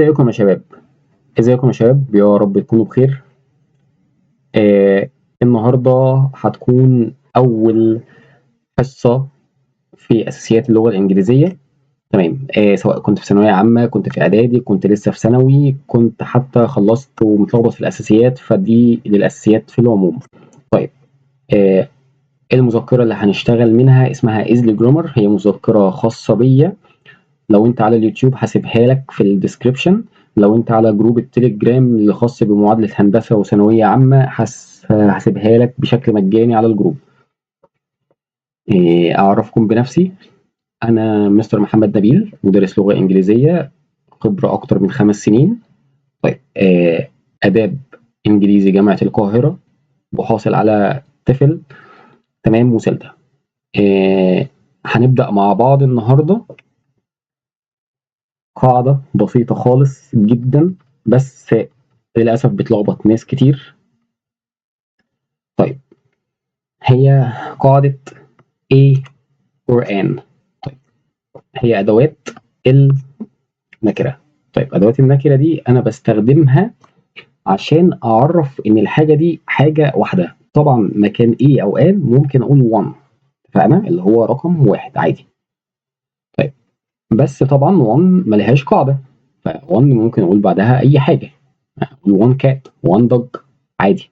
ازيكم يا شباب؟ ازيكم يا شباب؟ يا رب تكونوا بخير. النهارده هتكون اول حصة في اساسيات اللغة الانجليزيه، تمام؟ سواء كنت في ثانوية عامه، كنت في اعدادي، كنت لسه في ثانوي، كنت حتى خلصت ومتلخبط في الاساسيات، فدي للاساسيات في العموم. طيب، المذكرة اللي هنشتغل منها اسمها Easily Grammar، هي مذكره خاصة بيا. لو انت على اليوتيوب هسيبها لك في ال description، لو انت على group التليجرام اللي خاص بمعادلة هندسة وثانوية عامة هسيبها لك بشكل مجاني على ال group. أعرفكم بنفسي، أنا مستر محمد نبيل، مدرس لغة إنجليزية، خبرة أكتر من 5 سنين. طيب، آداب إنجليزي جامعة القاهرة، وحاصل على TEFL، تمام، و CELTA. هنبدأ مع بعض النهاردة قاعدة بسيطة خالص جدا، بس للأسف بتلخبط ناس كتير. طيب، هي قاعدة A or An. طيب، هي أدوات النكرة. طيب، أدوات النكرة دي أنا بستخدمها عشان أعرف إن الحاجة دي حاجة واحدة. طبعا مكان A أو An ممكن أقول one، اتفقنا؟ اللي هو رقم واحد عادي. طيب، بس طبعا 1 ملهاش قاعدة، ف 1 ممكن أقول بعدها أي حاجة، أقول 1 cat، 1 dog عادي.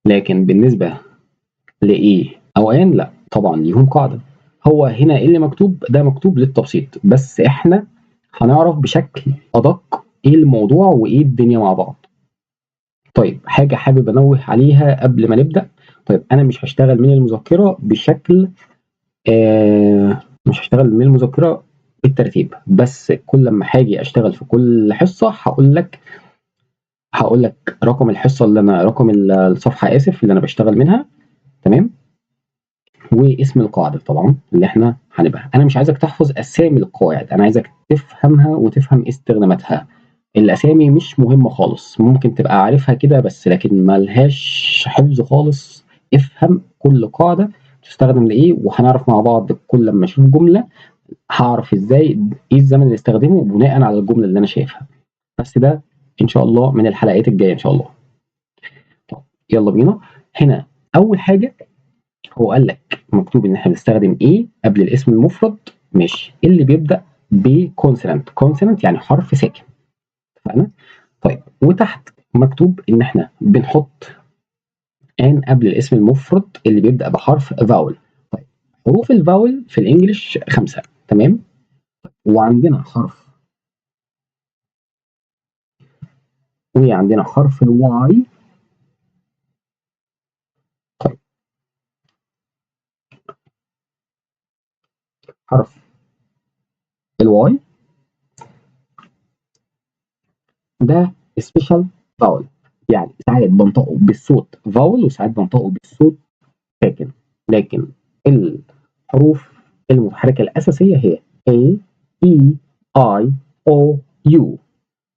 لكن بالنسبة ل A أو An لا، طبعا ليهم قاعدة. هو هنا إيه اللي مكتوب؟ ده مكتوب للتبسيط، بس إحنا هنعرف بشكل أدق إيه الموضوع وإيه الدنيا مع بعض. طيب، حاجة حابب أنوه عليها قبل ما نبدأ. طيب، أنا مش هشتغل من المذكرة بالترتيب، بس كل لما هاجي اشتغل في كل حصة هقول لك رقم الحصة اللي انا، رقم الصفحه، اسف، اللي انا بشتغل منها، تمام؟ واسم القاعدة طبعا اللي احنا هنبقى. انا مش عايزك تحفظ اسامي القواعد، انا عايزك تفهمها وتفهم استخداماتها. الاسامي مش مهمة خالص، ممكن تبقى عارفها كده بس، لكن ملهاش حفظ خالص. افهم كل قاعدة تستخدم لايه، وهنعرف مع بعض كل لما اشوف جملة هعرف ازاي ايه الزمن اللي استخدمه بناء على الجملة اللي انا شايفها. بس ده ان شاء الله من الحلقات الجاية ان شاء الله. طب يلا بينا. هنا اول حاجة هو قال لك مكتوب ان احنا بنستخدم a قبل الاسم المفرد، ماشي، اللي بيبدا ب consonant. consonant يعني حرف ساكن، اتفقنا؟ طيب، وتحت مكتوب ان احنا بنحط an قبل الاسم المفرد اللي بيبدا بحرف vowel. طيب، حروف ال vowel في ال English خمسه، تمام؟ وعندنا حرف ال Y. طيب، حرف ال Y ده special vowel، يعني ساعات بنطقه بالصوت vowel وساعات بنطقه بالصوت ساكن، لكن الحروف المتحركة الأساسية هي A E I O U،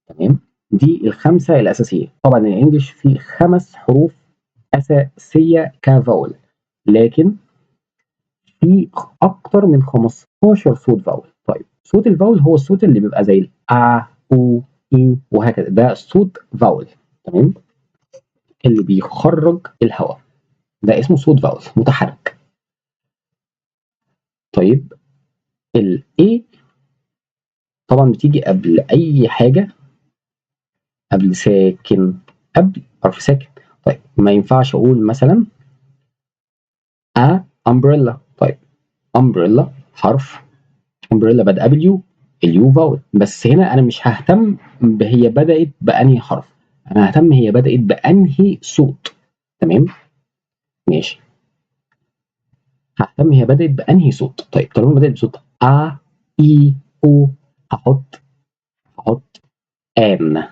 تمام؟ دي الخمسة الأساسية. طبعا ال English فيه 5 حروف أساسية ك vowel، لكن في أكتر من 15 صوت vowel. طيب، صوت ال vowel هو الصوت اللي بيبقى زي ا او اي وهكذا، ده صوت vowel، تمام؟ اللي بيخرج الهواء ده اسمه صوت vowel متحرك. طيب، ال A طبعا بتيجي قبل أي حاجة، قبل ساكن، قبل حرف ساكن. طيب، ما ينفعش أقول مثلا a umbrella. طيب، umbrella، حرف umbrella بدأ بال U، ال U vowel، بس هنا أنا مش ههتم هي بدأت بأنهي حرف، أنا ههتم هي بدأت بأنهي صوت، تمام؟ ماشي، ههتم هي بدأت بأنهي صوت. طيب، طالما بدأت بصوت A E O هحط an،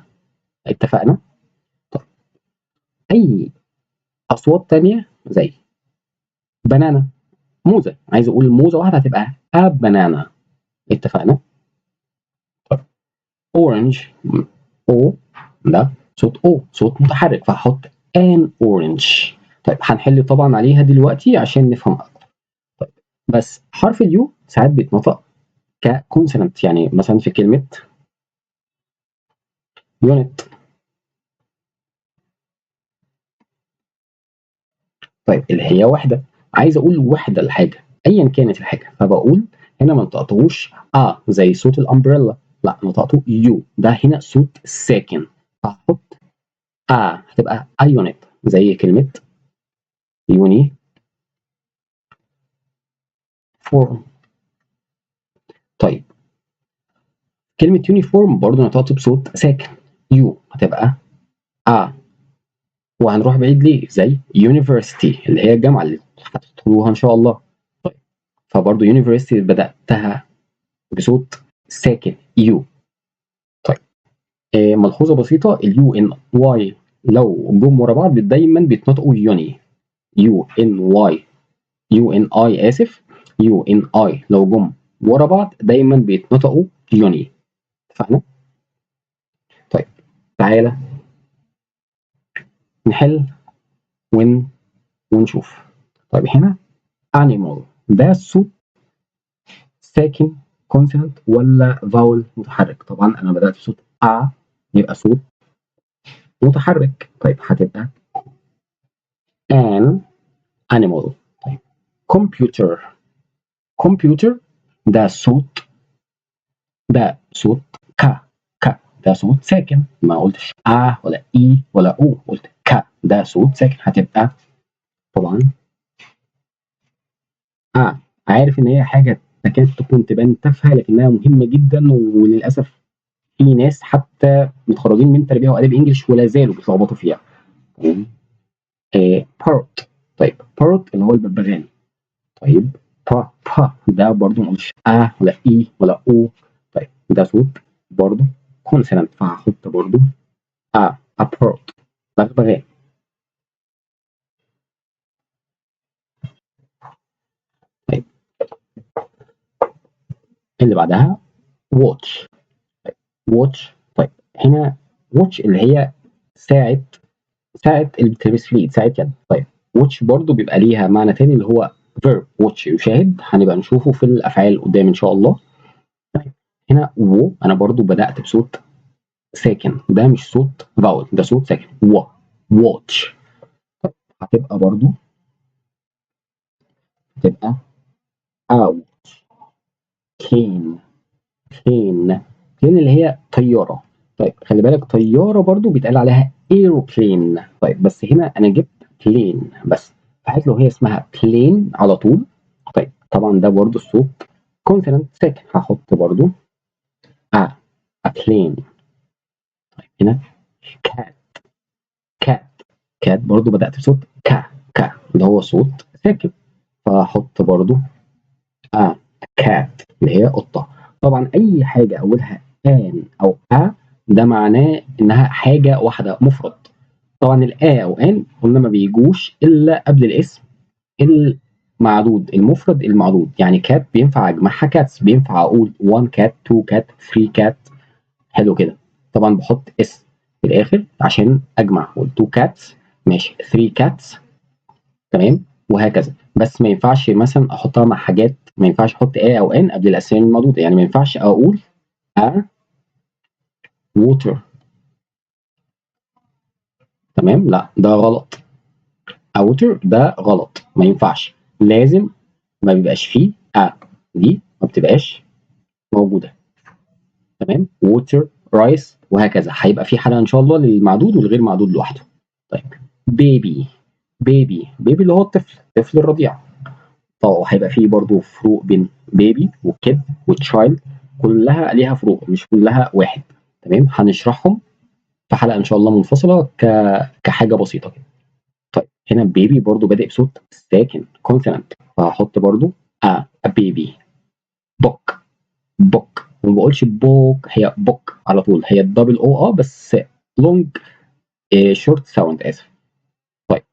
اتفقنا؟ طيب، أي أصوات تانية زي banana، موزة، عايز أقول موزة واحدة هتبقى a banana، اتفقنا؟ طيب، orange، O ده صوت O، صوت متحرك، فهحط an orange. طيب، هنحل طبعا عليها دلوقتي عشان نفهم أكتر. طيب، بس حرف ال U ساعات بيتنطق ك consonant، يعني مثلا في كلمة unit. طيب اللي هي وحدة، عايز أقول وحدة الحاجة أيا كانت الحاجة، فبقول هنا ما نطقتهوش أ زي صوت ال umbrella، لا نطقته U، ده هنا صوت ساكن، فهحط a، هتبقى a unit زي كلمة uniform. طيب كلمة uniform برضه نطقت بصوت ساكن U، هتبقى a. وهنروح بعيد ليه؟ زي university اللي هي الجامعة اللي هتدخلوها إن شاء الله. طيب فبرضه university بدأتها بصوت ساكن U. طيب ملحوظة بسيطة، ال U N Y لو جم ورا بعض دايما بيتنطقوا uni، U N Y، U N I آسف، U N I لو جم ورا بعض دايما بيتنطقوا uni. اتفقنا؟ طيب تعالى نحل ونشوف. طيب هنا animal ده صوت ساكن consonant ولا vowel متحرك؟ طبعا انا بدأت بصوت ا يبقى صوت متحرك. طيب هتبقى an animal. طيب computer، computer ده صوت، ده صوت ك، ك ده صوت ساكن، ما قلتش ا ولا اي ولا او، قلت ك، ده صوت ساكن، هتبقى طبعا ا. عارف ان هي حاجه تكاد تكون تبان تافهه لكنها مهمه جدا، وللاسف في ناس حتى متخرجين من تربيه واداب English ولا زالوا بيتلخبطوا فيها. تمام. parrot. طيب parrot اللي هو الببغان. طيب با با ده برضو ما قلتش ا ولا اي ولا او. طيب ده صوت برضو consonant، فهحط برضو a، a parrot بغبغان. طيب اللي بعدها watch. طيب watch. طيب هنا watch اللي هي ساعة، ساعة اللي بتلبس في الإيد، ساعة يد. طيب watch برضو بيبقى ليها معنى تاني اللي هو verb watch يشاهد، هنبقى نشوفه في الأفعال قدام إن شاء الله. طيب هنا و أنا برضو بدأت بصوت ساكن، ده مش صوت vowel، ده صوت ساكن و watch. طيب هتبقى برضو هتبقى out. plane، plane، plane اللي هي طيارة. طيب خلي بالك طيارة برضو بيتقال عليها aeroplane. طيب بس هنا أنا جبت plane بس، فحيث لو هي اسمها plane على طول. طيب طبعا ده برضو الصوت consonant ساكن، هحط برضو a، a plane. طيب هنا cat، cat، cat برضو بدأت بصوت ك، ك اللي هو صوت ساكن، فهحط برضو a، cat اللي هي قطة. طبعا أي حاجة أولها an أو a ده معناه إنها حاجة واحدة مفرد. طبعا ال a أو an قلنا ما بيجوش إلا قبل الاسم المعدود، المفرد المعدود. يعني cat بينفع أجمعها cats، بينفع أقول 1 cat 2 cat 3 cat، حلو كده. طبعا بحط s في الآخر عشان أجمع، أقول 2 cats ماشي، 3 cats تمام، وهكذا. بس ما ينفعش مثلا احطها مع حاجات، ما ينفعش احط a او an قبل الاسامي المعدوده، يعني ما ينفعش اقول a water تمام، لا ده غلط، a water ده غلط، ما ينفعش، لازم ما بيبقاش فيه a، دي ما بتبقاش موجوده. تمام، water rice وهكذا. هيبقى في حلقه ان شاء الله للمعدود والغير معدود لوحده. طيب baby، baby، baby اللي هو الطفل، الطفل الرضيع. طبعا هيبقى فيه برضو فروق بين baby و kid و child، كلها ليها فروق مش كلها واحد. تمام، هنشرحهم في حلقه ان شاء الله منفصله كحاجه بسيطه كده. طيب هنا baby برضو بادئ بصوت ساكن consonant، فهحط برضو a، a baby. book، book، وما بقولش book، هي book على طول، هي ال double o بس long short sound اسف. طيب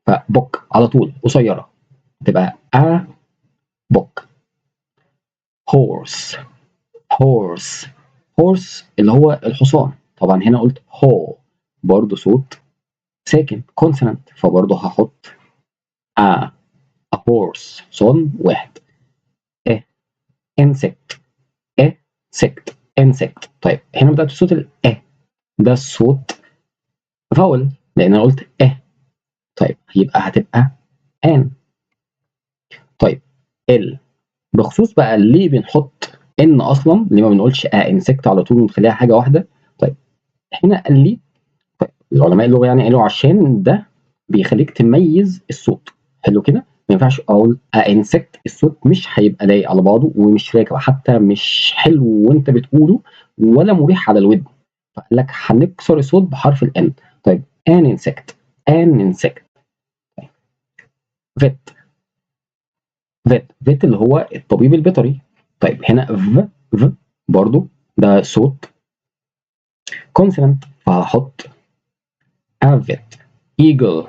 ف book على طول قصيره، تبقى a book. horse، horse، horse اللي هو الحصان. طبعا هنا قلت هو برضه صوت ساكن consonant، فبرضه هحط a، a horse حصان واحد. a insect، insect، insect. طيب هنا بدأت بصوت ال a، ده الصوت vowel لان انا قلت اه. طيب يبقى هتبقى an. طيب ال بخصوص بقى ليه بنحط an اصلا، ليه ما بنقولش a insect على طول ونخليها حاجة واحده؟ طيب هنا قال لي، طيب العلماء اللغة يعني قالوا عشان ده بيخليك تميز الصوت. حلو كده، ما ينفعش اقول a insect، الصوت مش هيبقى لايق على بعضه ومش راكب، حتى مش حلو وانت بتقوله ولا مريح على الودن، فقال لك هنكسر الصوت بحرف ال N. طيب an insect، an insect. vet، vet، vet اللي هو الطبيب البيطري. طيب هنا v، v برضو ده صوت consonant فهحط a vet. eagle،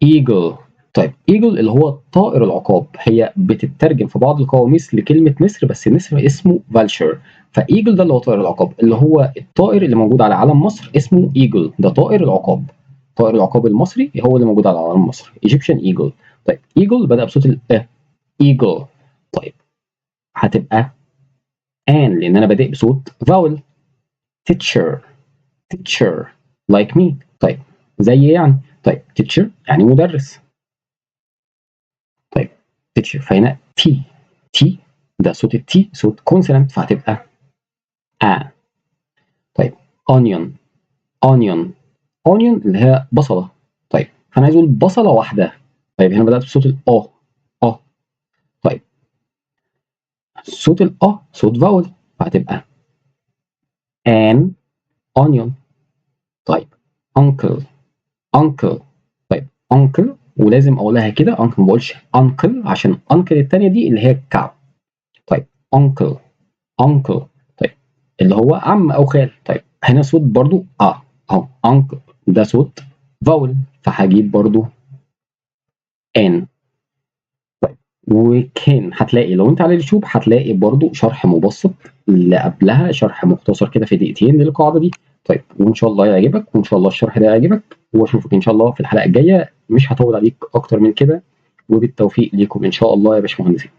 eagle. طيب eagle اللي هو طائر العقاب، هي بتترجم في بعض القواميس لكلمة نسر، بس النسر اسمه vulture، ف eagle ده اللي هو طائر العقاب، اللي هو الطائر اللي موجود على علم مصر اسمه eagle، ده طائر العقاب، طائر العقاب المصري هو اللي موجود على علم مصر، Egyptian eagle. طيب eagle بدأ بصوت ال eagle، طيب هتبقى an لان انا بادئ بصوت vowel. teacher، teacher like me، طيب زي يعني، طيب teacher يعني مدرس. طيب teacher فهنا T، T ده صوت ال T صوت consonant فهتبقى a. طيب onion، onion، onion اللي هي بصلة. طيب فأنا عايز أقول بصلة واحدة. طيب هنا بدأت بصوت الأ، أ. طيب صوت الأ صوت vowel فهتبقى an onion. طيب uncle، uncle. طيب uncle ولازم أقولها كده uncle، ما بقولش uncle عشان uncle التانية دي اللي هي الكعب. طيب uncle، uncle. طيب اللي هو عم أو خال. طيب هنا صوت برضو أهو uncle ده صوت vowel فهجيب برضو an. طيب وكان هتلاقي لو انت على اليوتيوب هتلاقي برضو شرح مبسط اللي قبلها، شرح مختصر كده في دقيقتين للقاعدة دي. طيب وان شاء الله يعجبك، وان شاء الله الشرح ده يعجبك، واشوفك ان شاء الله في الحلقة الجاية. مش هطول عليك اكتر من كده، وبالتوفيق ليكم ان شاء الله يا باشمهندسين.